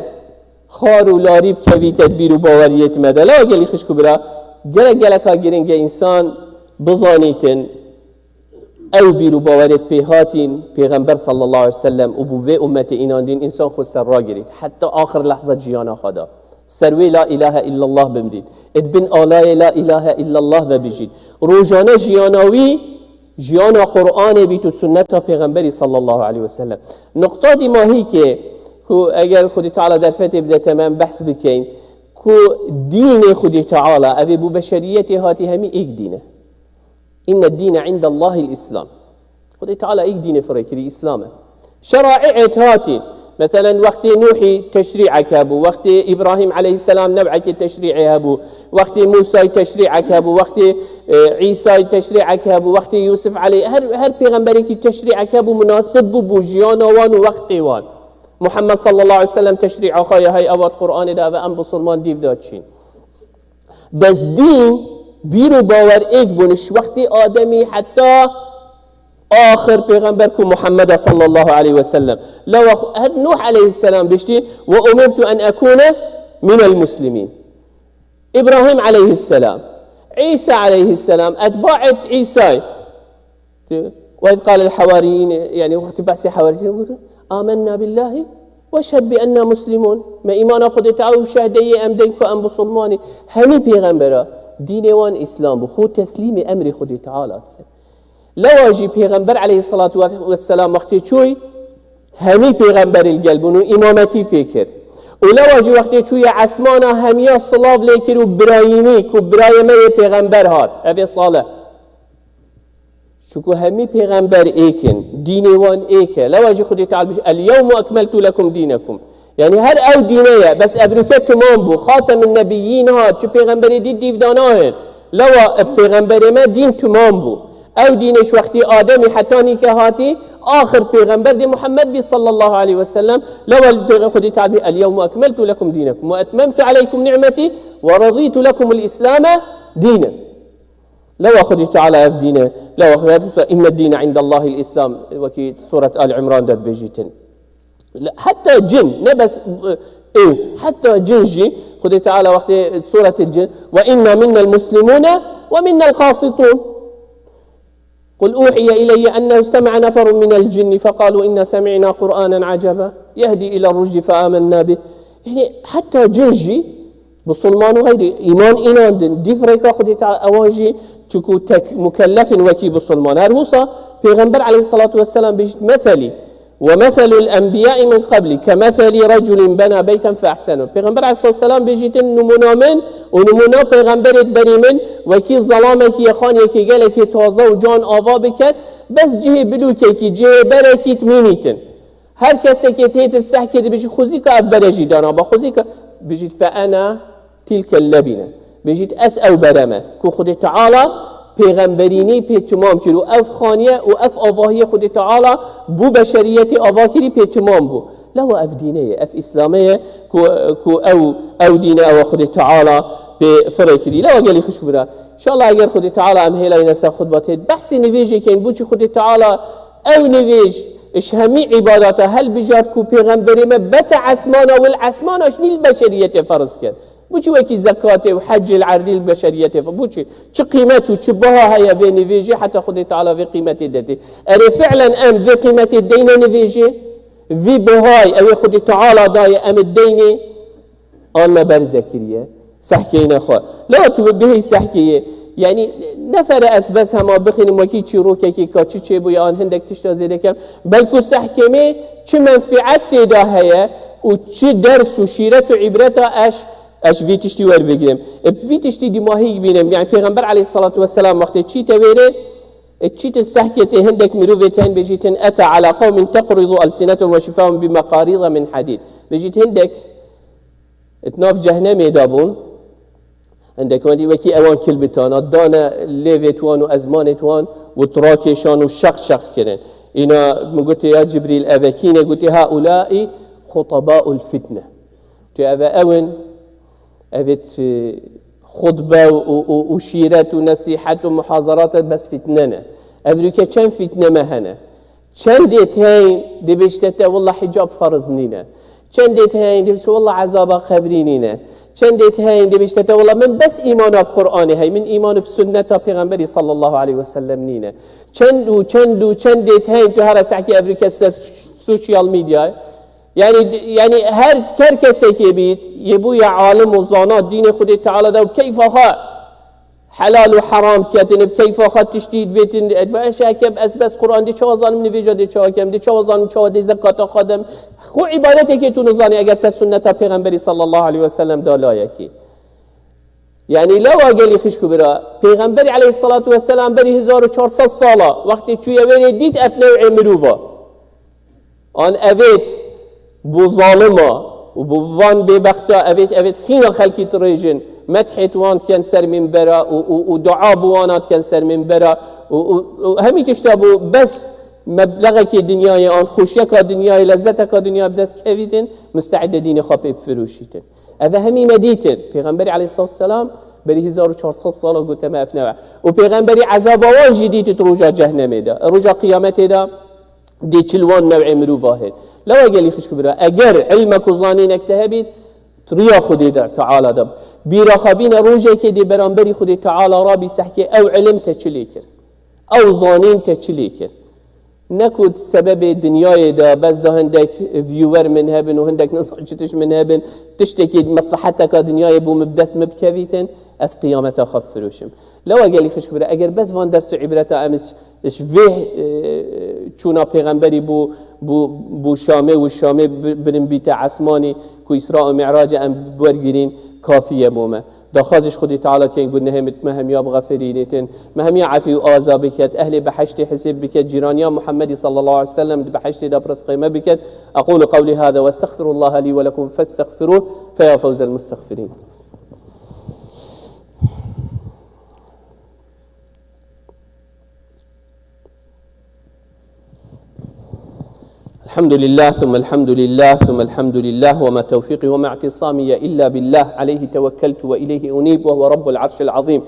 xar û larî bikevîte di bîr û baweriyêt me de. Lewa gelî xişk û bira, gelek geleka giring e însan bizanîtin, ew bîr û bawerêt pê hatîn, Pêxember sallallahu aleyhi ve sellem û bo vê ummetê înandîn, însan xwe ser ragirît. Heta axir lehzet jiyana xwe da. Ser wê la ilahe illallah bimrît. Ê di bin alayê la ilahe illallah ve bijît. Rojane jiyana wî, jiyana Qur'anê bît û sunneta Pêxemberî sallallahu aleyhi ve sellem. Nuqta dîmahîkê ku eger Xwedî Teala derfetê bide te me em behs bikeyn, ku dînê Xwedê Teala, ev ê bo beşeriyetê hatî hemî êk dîn e. Inne dîne indallahil Îslam. Xwedê Teala êk dînê firê kirî, Îslam e. Şeraîet hatî. Meselen, wextê Nûhî teşrî'ek hebû, wextê Îbrahîm aleyhisselam new'ekê teşrî'ê hebû, wextê Mûsayî teşrî'ek hebû, wextê, e, Îsayî teşrî'ek hebû, wextê Yûsif aleyh-, her, her pêxemberekî teşrî'ek hebû, munasib bû bo jiyana wan û wextê wan. Muhammed sallallahu aleyhi ve sellem teşrî'a xwe ya hey evat Qur'anê de, ev em Musulman dîv de çîn. Bes dîn, bîr û bawer êk bûn, ji wextê Ademî heta axir pêxember ku Muhammed e sallallahu aleyhi ve sellem. Lewa xu-, her Nuh aleyhisselam biştî, "Ve umirtu en ekune minel muslimin." Îbrahîm aleyhisselam, Îsa aleyhisselam, etbaet Îsay. Ve iz qalel hawariyîn, yani wextî behsê hawariyîn gotin, "Amenna billahi ve şhed bi enna muslimun." Me îmana Xwedê Teala û şehdeyê em deyn ku em Musulmanî. Hemî pêxembera dînê wan Îslam bû. Xwe teslîmê emrê Xwedê Teala dikin. Lewa jî Pêxember aleyhissalatu vesselam wextê çûy, hemî pêxember li gel bûn û îmametî pê kir. Û lewa jî wextê çûye esmana, hemiya silav lê kir û birayînî ku birayê me yê pêxember hat, ev ê Salih. Çunku hemî pêxember êk in, dînê wan êk e. Lewa jî Xwedê Teala bêje, "El yewmu ekmeltu lekum dînekum." Yani her ew dîne ye, bes evroke timam bû. Xatemin nebiyyîn hat, çi pêxemberê dî dîv da nahên. Lewa pêxemberê me dîn timam bû. Ew dînê ji wextî Ademî heta nîke hatî, axir pêxember dê Muhammed bî sallallahu aleyhi ve sellem. Lewa pêxe-, Xwedê Teala bêje, "El yewmu ekmeltu lekum dînekum ve etmemtu aleykum ni'metî ve redîtu lekumul Îslame dîne." Lewa Xwedî Teala ev dîn e. Lewa Xwedî Teala, "Inne dîne indallahil Îslam", wekî Suret Al Imran de dibêjîtin. Heta cin, ne bes, e, îns, heta cin jî Xwedî Teala wextê Suretil Cin, "Ve inna minnel muslimune ve minnel qasitun." "Kul uhiye ileyye ennehu semi'a neferun minel cinni feqalu inna semi'na Qur'anen aceba yehdi ila rucdi fe amennâ bih." Yani heta cin jî Musulman û xeyrî, îman înandin, dîv rêka Xwedê Teala, ewan jî çiku tek mukellef in wekî Musulman. Her wisa Pêxember aleyhissalatu vesselam bêjît, "Meselî ve meselul enbiyai min qabli ke meselî reculin bena beyten fe ehsenu." Pêxember aleyhissalatu vesselam bêjîtin, "Nimûna min û nimûna pêxemberêt berî min wekî zelamekî ye, xaniyekî gelekî taze û can ava biket, bes cihê bilûkekî, cihê berekî tmînîtin." Her kesekê têtir sehkê dibêjî, "Xwezîka ev bere jî dana ba, xwezîka," bêjît, "Fe ena tilkel lebine." Bêjît, "Ez ew bere me." Ku Xwedê Teala pêxemberînî pê timam kir û ev xaniye û ev avahiyê Xwedê Teala bû beşeriyetê ava kirî pê timam bû. Lewa ev dîne ye, ev Îslame ye ku, ku ew, ew dîne ewa Xwedê Teala pê firê kirî. Lewa gelî xweş bira. Înşallah eger Xwedê Teala em hêlayîne ser xutba tê behsê nivêjê keyn, bû çi Xwedê Teala ew nivêj ji hemî îbadata helbijart ku pêxemberê me bete esmana, wil esmana ji nî li beşeriyetê ferz kir. Bû çi wekî zekatê û hecê li erdî li beşeriyetê fe-, bû çi? Çi qîmet û çi baha heye vê nivêjê heta Xwedê Teala vê qîmetê detê? Erê fi'len em vê qîmetê deyne nivêjê? Vî bihayî ew ê Xwedê Teala daye em ê deynê? An me berze kiriye. Sehkeyne xwe. Lewa tu bihêy sehkeyê. Yani nefere ez bes hema bixînim wekî çîrokekê ka çi çêbûye an hindek tişta zêde kem. Belku sehkê me çi menfiet tê de heye û çi ders û şîret û îbreta ez, ez vî tiştî werbigrim. E, vî tiştî dîmahî bînim. Yani Pêxember aleyhissalatu vesselam wextê çîte wêrê, e, çîte sehkê tê hindek mirovê tên bêjîtin, "Ete ala qewmin teqridu elsinetehum ve şifahum bi meqarida min hadîd." Bêjît hindek Di nav cehnemê de bûn. Hindek wendî wekî ewan kilbitana, dane lêvêt wan û ezmanêt wan û tirakêşan û şeq şeq kirin. Îna min gotê, "Ya Cibrîl, eve kî ne?" Gotê, "Haulâi xutabaul fitne." Tu eve ew in, evêt, e, xutbe û, û, û şîret û nesîhet û muhazerat e, bes fitne ne. Ev rûke çend fitne me hene. Çendêt heyn dibêjte te, "Wallah hicab feriz nîne." Çendêt heyn dibêjte, "Wallah ezaba qebrî nîne." Çendêt heyn dibêjte te, "Wallah min bes îmana bi Qur'anê hey, min îman bi sunneta Pêxemberî sallallahu aleyhi ve sellem nîne." Çend û çend û çendêt heyn tu hera sehkî evrîke ser sosyal medyayê. Yani, yani her, her kesekê bît, yê bûye alim û zana dînê Xwedê Teala de û keyfa xwe Helal û heram ketin, bi keyfa xwe tiştî divêtin, baş e ke ez bes Quran dê çawa zanim nivêja dê çawa kem, dê çawa zanim çawa dê zekata xwe dem. Xwe îbadetekê tu nizanî eger te sunneta Pêxemberî sallallahu aleyhi ve sellem da layekî. Yanî lewa gelî xişk û bira, Pêxemberî aleyhissalatu vesselam berî hezar û çar sed sala wextê çûye wêrê dît ev newê mirova. An evêt bo zalima û bo van bêbexta evêt, evêt xîna xelkî dirêjin, methêt wan diken ser minbera û, û, û dua bo wana diken ser minbera û, û, û hemî tişta bo bes meblexekê dinyayê an xweşiyeka dinyayê, lezzeteka dinyayê bi dest kevîtin, mustehidê dînê xwe pê bifiroşîtin. Ev hemî me dîtin. Pêxemberî aleyhissalatu vesselam berî hezar û çar sed sala gote me ev newê. Û Pêxemberî ezaba wan jî dîtit roja cehnemê de, roja qiyametê de. Dê çil wan newê mirova hêt. Lewa gelî xişk bira, eger ilmek û zanînek te hebît, riya Xwedê de Teala de. Bîra xwe bîne rojekê dê beramberî Xwedê Teala rabî sehkê ew ilim te çi lê kir. Ew zanîn te çi lê kir. Ne ku sebebê dinyayê de bes da hindek viewer min hebin û hindek nizan çi tişt min hebin, tiştekî mesleheteka dinyayê bû min bi dest min bikevîtin, ez qiyameta xwe firoşim. Lewa gelî xişk bira, eger bes van ders û îbreta em ji, ji vê, e, çûna pêxemberî bû, bû, bû Şamê û Şamê bi-, birin bîte esmanî ku Îsra û Mi'racê em wergirîn, kafî ye bo me. Daxwazî ji Xwedê Teala kên gunehê me hemiya bixeferînîtin, me hemiya efî û aza biket, ehlê behiştê hisêb biket, cîraniya Muhemmedî sallallahu aleyhi ve sellem di behiştê de bi rizqê me biket. أقول قولي هذا وأستغفر الله لي ولكم فاستغفروه فيا فوز المستغفرين. الحمد لله ثم الحمد لله ثم الحمد لله وما توفيقي وما اعتصامي إلا بالله عليه توكلت وإليه أنيب وهو رب العرش العظيم.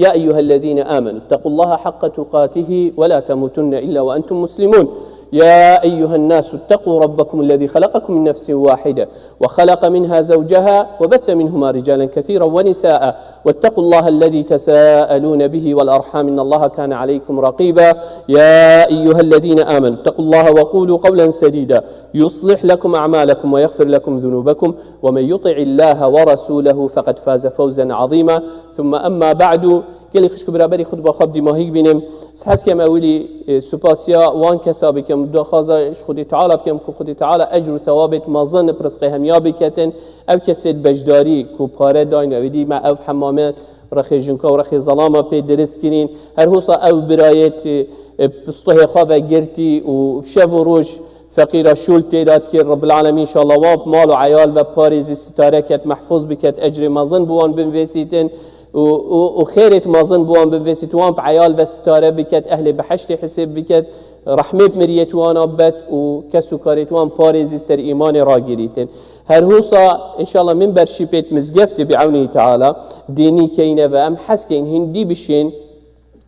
يا أيها الذين آمنوا اتقوا الله حق تقاته ولا تموتن إلا وأنتم مسلمون. يا أيها الناس اتقوا ربكم الذي خلقكم من نفس واحدة وخلق منها زوجها وبث منهما رجالا كثيرا ونساء واتقوا الله الذي تساءلون به والأرحام إن الله كان عليكم رقيبا. يا أيها الذين آمنوا اتقوا الله وقولوا قولا سديدا يصلح لكم أعمالكم ويغفر لكم ذنوبكم ومن يطع الله ورسوله فقد فاز فوزا عظيما. ثم أما بعد. Gelî xişk û biraberî xutba xwe bi dîmahî bînim. Ez hez kem ewilî, e, supasiya wan kesa bikim, daxwaza ji Xwedê Teala bikim ku Xwedê Teala ecr û tewabêt mezin bi rizqê hemiya biketin. Ew kesêt beşdarî ku pare dayn, ew dî me ev hemamê rexê jinka û rexê zelama pê dirist kirîn. Her hosa ew birayêt, e, e, pistohê xwe vegirtî û şev û roj feqîra şûl têda dikir. Rabbil Alemîn înşallah wan mal û eyal ve parêzî, sitare ket, mehfûz biket, ecrê mezin bi wan binvêsîtin û, û, û xêrêt mezin bi wan binvêsît, wan bi eyal ve sitare biket, ehlê behiştê hisêb biket, rehmê bi miriyêt wana bibet û kes û karêt wan parêzî ser îmanê ragirîtin. Her hosa înşallah min ber şîpêt mizgeftê bi ewnî Teala dênî keyne ve em hez keyn hindî bişên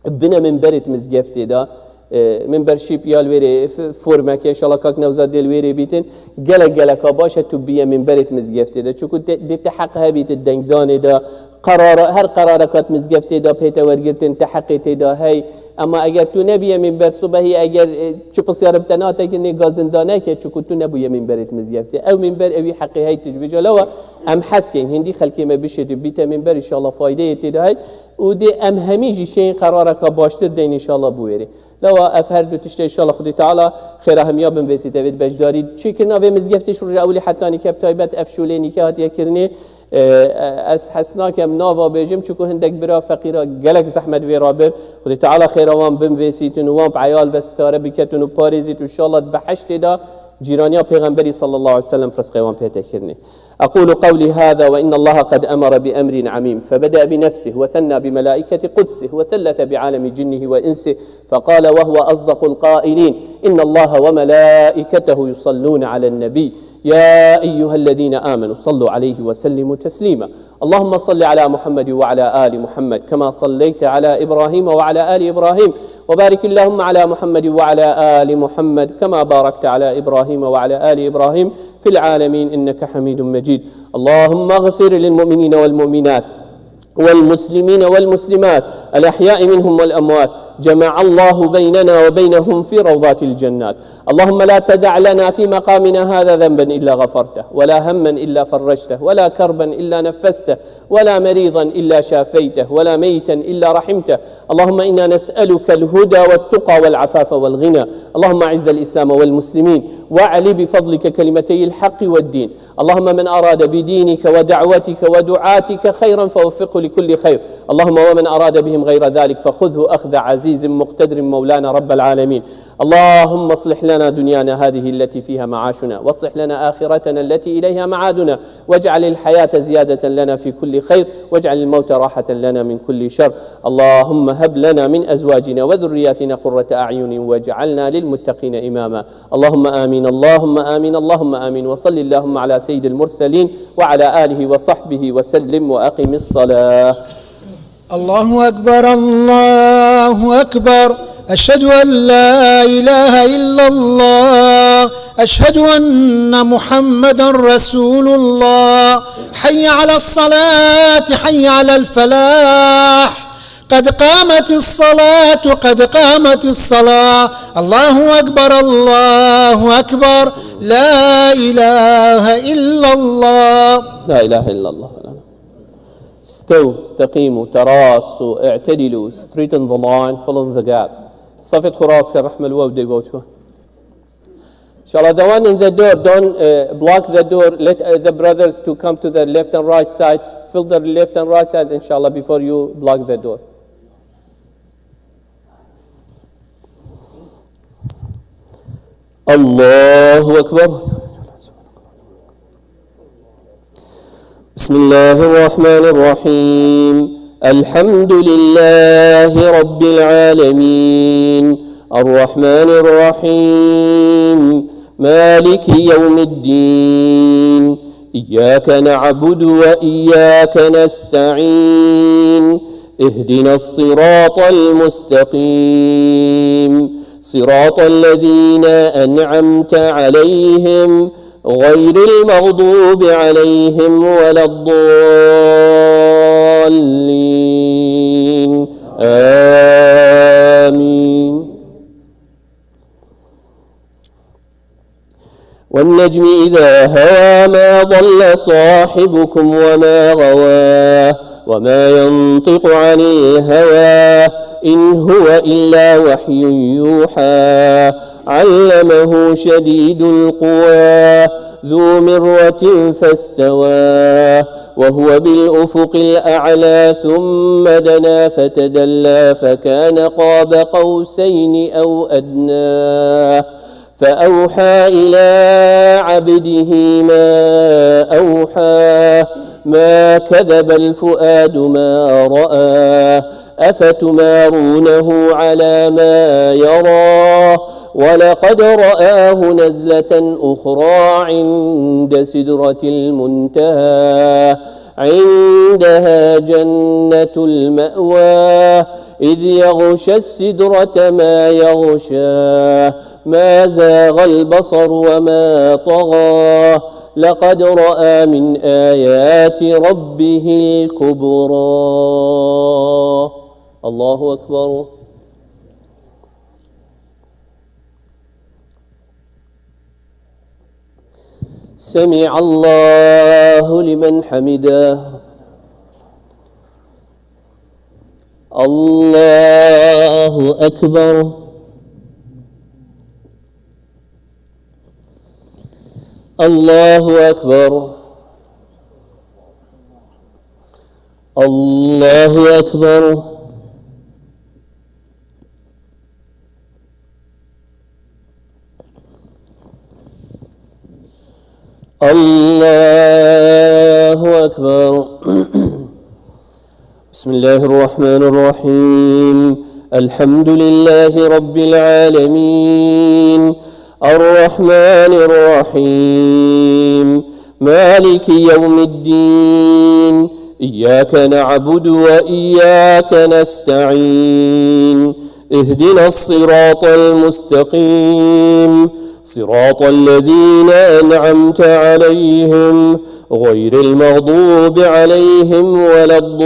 bine minberêt mizgeftê de, e, minber şîp ya li wêrê f-, formeke, înşallah kak Newzad dê li wêrê bîtin. Gelek geleka baş e tu biye minberêt mizgeftê de. Çunku te, dê te heq hebît dengdanê de, qerara, her qerareka tu mizgeftê de pê te wergirtin, te heqê tê de hey. Ema eger tu nebiye minber subehî, eger, e, çi pisyar bi te nate kirinê, gazinda neke, çunku tu nebûye minberêt mizgeftê. Ew minber ewî heqê hey tu ji vêca lewa em hez keyn. Hindî xelkê me bişêt bîte minber, înşallah faydeyê tê de hey. Û dê em hemî jî şên qerareka baştir deyn înşallah bi wêrê. Lewa ev her du tiştê înşallah Xwedê Teala xêra hemiya binvêsîte vê beşdarî. Çêkirina vê mizgeftê ji roja ewilî heta nîke bi taybet ev şûlê nîke hatiye kirinê. E, ez hes nakem nava bêjim, çunku hindek bira feqîra gelek zehmet vê rabir. Xwedê Teala xêra wan binvêsîtin û wan bi eyal ve sitare biketin û parêzît û înşallah di behiştê de cîraniya Pêxemberî sallallahu aleyhi ve sellem rizqê wan pê tê kirinê. أقول قولي هذا وإن الله قد أمر بأمر عميم، فبدأ بنفسه وثنى بملائكة قدسه وثلث بعالم جنه وإنسه، فقال وهو أصدق القائلين: إن الله وملائكته يصلون على النبي، يا أيها الذين آمنوا صلوا عليه وسلموا تسليما. اللهم صل على محمد وعلى آل محمد كما صليت على إبراهيم وعلى آل إبراهيم، وبارك اللهم على محمد وعلى آل محمد كما باركت على إبراهيم وعلى آل إبراهيم في العالمين إنك حميد مجيد. اللهم اغفر للمؤمنين والمؤمنات والمسلمين والمسلمات الأحياء منهم والأموات، جمع الله بيننا وبينهم في روضات الجنات. اللهم لا تدع لنا في مقامنا هذا ذنبا إلا غفرته، ولا هما إلا فرجته، ولا كربا إلا نفسته، ولا مريضا إلا شافيته، ولا ميتا إلا رحمته. اللهم إنا نسألك الهدى والتقى والعفاف والغنى. اللهم أعز الإسلام والمسلمين، وأعل بفضلك كلمتي الحق والدين. اللهم من أراد بدينك ودعوتك ودعاتك خيرا فوفقه لكل خير. اللهم ومن أراد بهم غير ذلك فخذه أخذ عزيز مقتدر مولانا رب العالمين. اللهم اصلح لنا دنيانا هذه التي فيها معاشنا، واصلح لنا آخرتنا التي إليها معادنا، واجعل الحياة زيادة لنا في كل خير، واجعل الموت راحة لنا من كل شر. اللهم هب لنا من أزواجنا وذرياتنا قرة أعين واجعلنا للمتقين إماما. اللهم آمين، اللهم آمين، اللهم آمين. وصل اللهم على سيد المرسلين وعلى آله وصحبه وسلم وأقم الصلاة. الله أكبر، الله أكبر. أشهد أن لا إله إلا الله. أشهد أن محمدا رسول الله. حي على الصلاة، حي على الفلاح. قد قامت الصلاة، قد قامت الصلاة. الله أكبر، الله أكبر. لا إله إلا الله. لا إله إلا الله. استووا، استقيموا، تراصوا، اعتدلوا، straighten the line, fill in the gaps. صفت خراس كرحمة الواو دي بوتوا. إن شاء الله, the one in the door, don't, uh, block the door. Let, uh, the brothers to come to the left and right side. Fill the left and right side, إن شاء الله, before you block the door. الله أكبر. بسم الله الرحمن الرحيم. الحمد لله رب العالمين. الرحمن الرحيم. مالك يوم الدين. إياك نعبد وإياك نستعين. اهدنا الصراط المستقيم. صراط الذين أنعمت عليهم غير المغضوب عليهم ولا الضالين. آمين. والنجم إذا هوى ما ضل صاحبكم وما غوى وما ينطق عن الهوى إن هو إلا وحي يوحى علمه شديد القوى ذو مرة فاستوى وهو بالأفق الأعلى ثم دنا فتدلى فكان قاب قوسين أو أدنى فأوحى إلى عبده ما أوحى ما كذب الفؤاد ما رأى أفتمارونه على ما يرى ولقد رآه نزلة أخرى عند سدرة المنتهى عندها جنة المأوى إذ يغشى السدرة ما يغشى ما زاغ البصر وما طغى لقد رأى من آيات ربه الكبرى. الله أكبر. سمع الله لمن حمده. الله أكبر. الله أكبر. الله أكبر. الله أكبر. بسم الله الرحمن الرحيم. الحمد لله رب العالمين. الرحمن الرحيم. مالك يوم الدين. إياك نعبد وإياك نستعين. اهدنا الصراط المستقيم. صراط الذين أنعمت عليهم غير المغضوب عليهم ولا الضالين.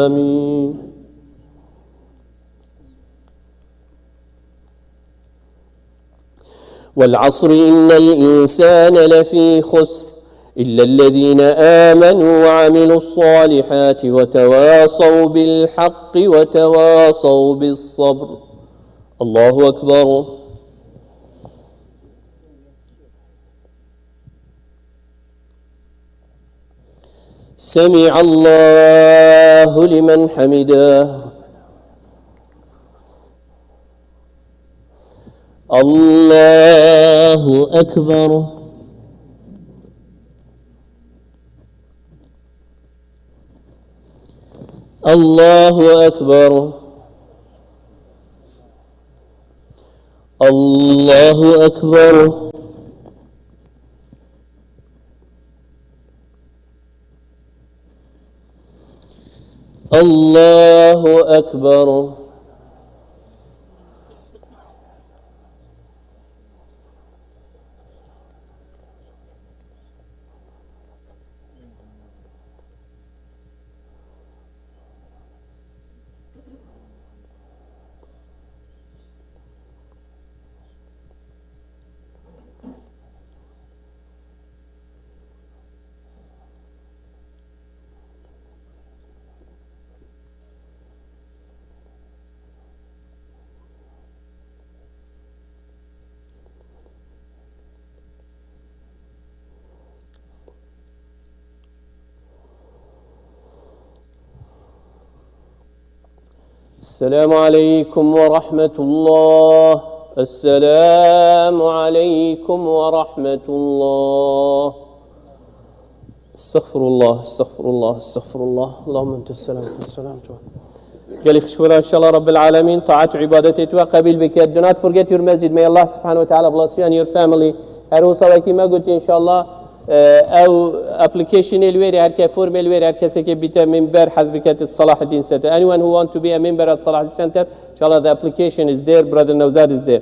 آمين. والعصر إن الإنسان لفي خسر إلا الذين آمنوا وعملوا الصالحات وتواصوا بالحق وتواصوا بالصبر. الله أكبر. سمع الله لمن حمده. الله أكبر. الله أكبر. الله أكبر. الله أكبر. السلام عليكم ورحمة الله. السلام عليكم ورحمة الله. استغفر الله، استغفر الله، استغفر الله. اللهم أنت السلام، أنت السلام. Gelî xişwira, inşallah Rabbil Alemin taat û îbadetê tu qebîl bike. Do not forget your masjid. May Allah subhanahu wa ta'ala bless you and your family. Her wisa wekî me gotî, inşallah, e, ew applicationê li wêrê, her ke formê li wêrê, her kesekê bîte member, hez bike di Salahaddin Center. Anyone who want to be a member at Salahaddin Center, inşallah the application is there, brother Newzad is there.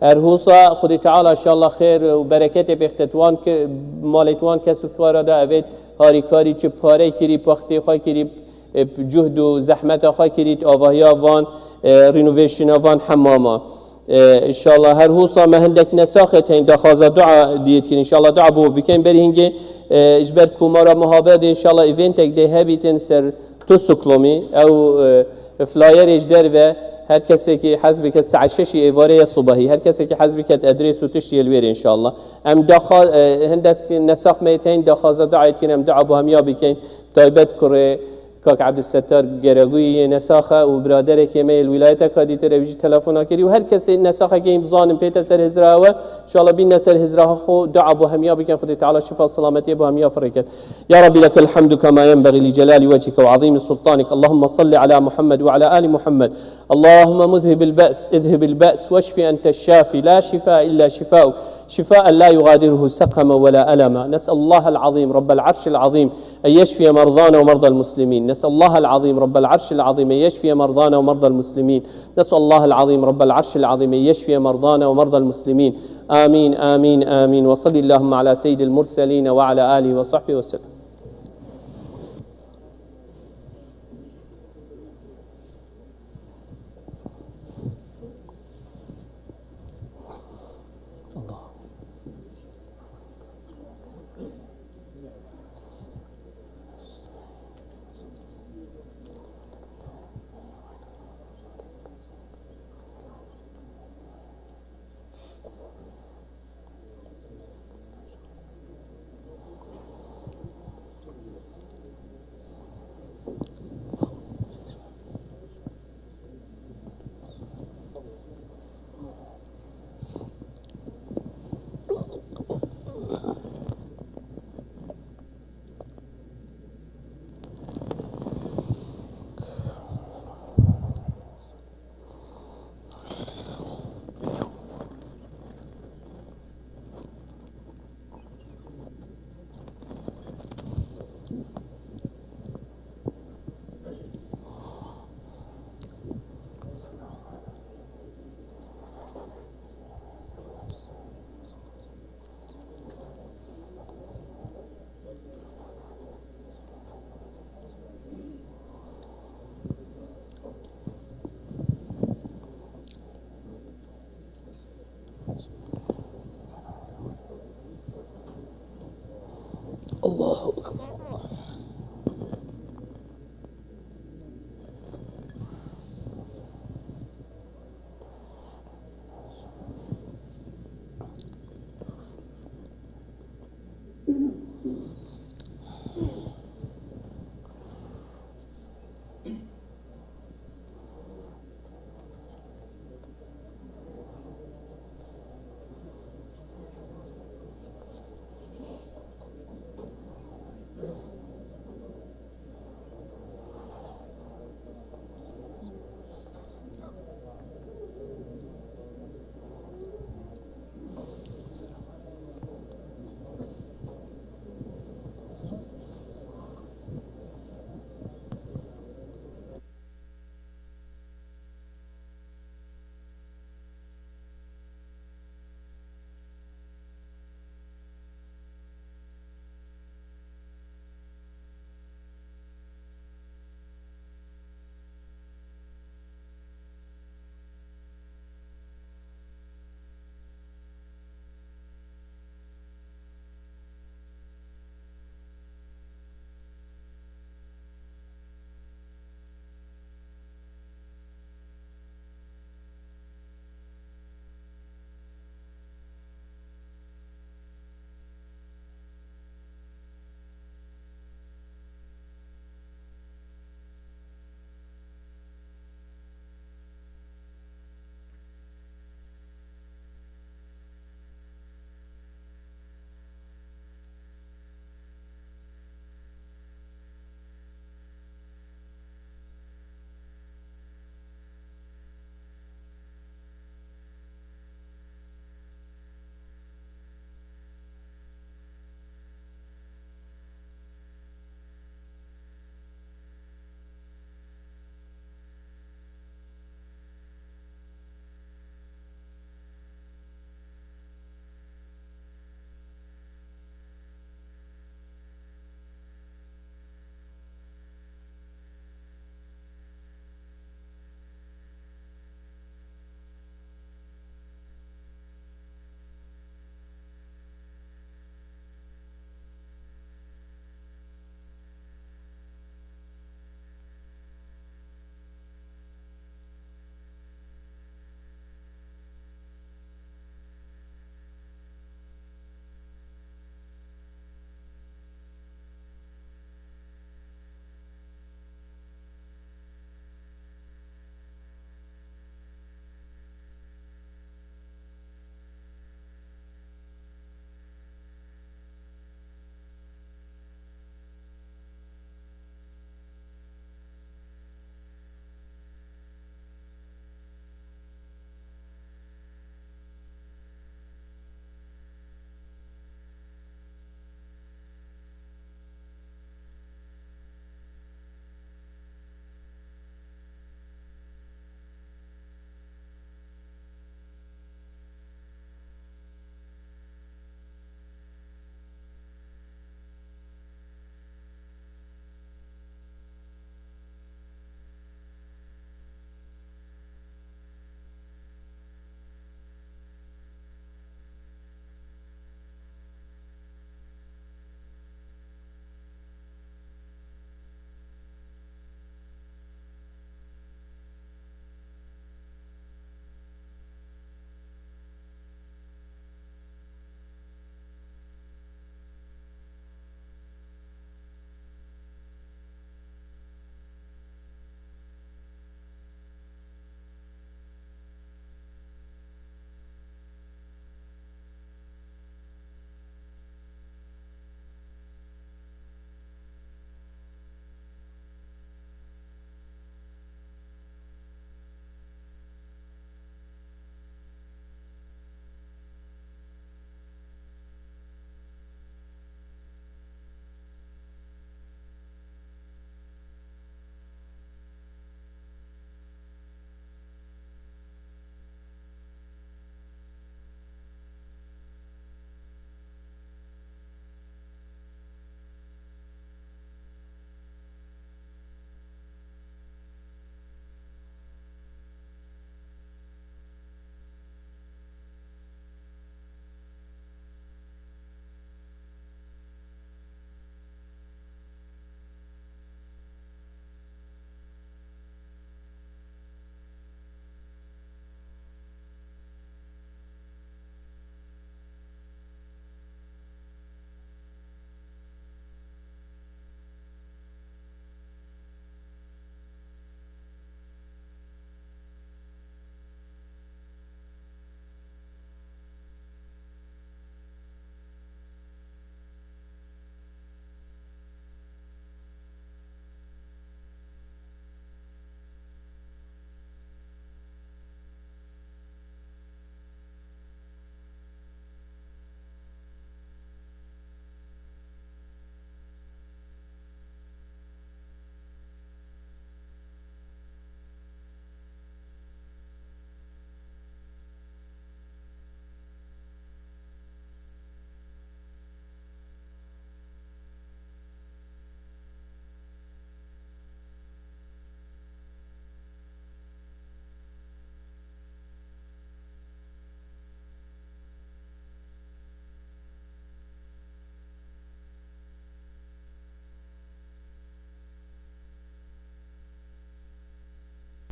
Her wisa Xwedê Teala inşallah xêr û bereketê bêxte di wan ke-, malê di wan kes û kara de, evêt harîkarî, çi parey kirî, wextê xwe kirî, e, cuhd û zehmeta xwe kirî, avahiya van, e, renovationa van hemama. E, inşallah her wisa me hindek nesaxê tên daxwaza dua diyê dikin. Inşallah dua bo bikin. Berî hingê, e, ji ber komara muhabedê inşallah eventek dê hebîtin ser tu siklomî. Ew, e, flyerê ji derve her kesekî hez biket saet şeşî êvarê ya subahî. Her kesekî hez biket adres û tiştî yê li wêrê inşallah. Em daxwa-, e, hindek nesax me tên daxwaza dua dikin. Em dua bo hemiya bikin. Taybet kurê Kak Ebdulsettar Geregûyî yê nesaxe û biraderekê me yê li wîlayeteka dîtir, ew jî telefona kirî û her kesê nesaxekê hîn bizanin pête ser hizra we. Înşallah bîne ser hizra xwe, dua bo hemiya bikin, Xwedê Teala şifa û selametiyê bo hemiya firê ket. يا رب لك الحمد كما ينبغي لجلال وجهك وعظيم سلطانك. اللهم صل على محمد وعلى آل محمد. اللهم مذهب البأس، اذهب البأس واشف أنت الشافي، لا شفاء إلا شفاؤك، شفاء لا يغادره سقما ولا ألما. نسأل الله العظيم رب العرش العظيم أن يشفي مرضانا ومرضى المسلمين. نسأل الله العظيم رب العرش العظيم أن يشفي مرضانا ومرضى المسلمين. نسأل الله العظيم رب العرش العظيم أن يشفي مرضانا ومرضى المسلمين. آمين، آمين، آمين. وصل اللهم على سيد المرسلين وعلى آله وصحبه وسلم. الله.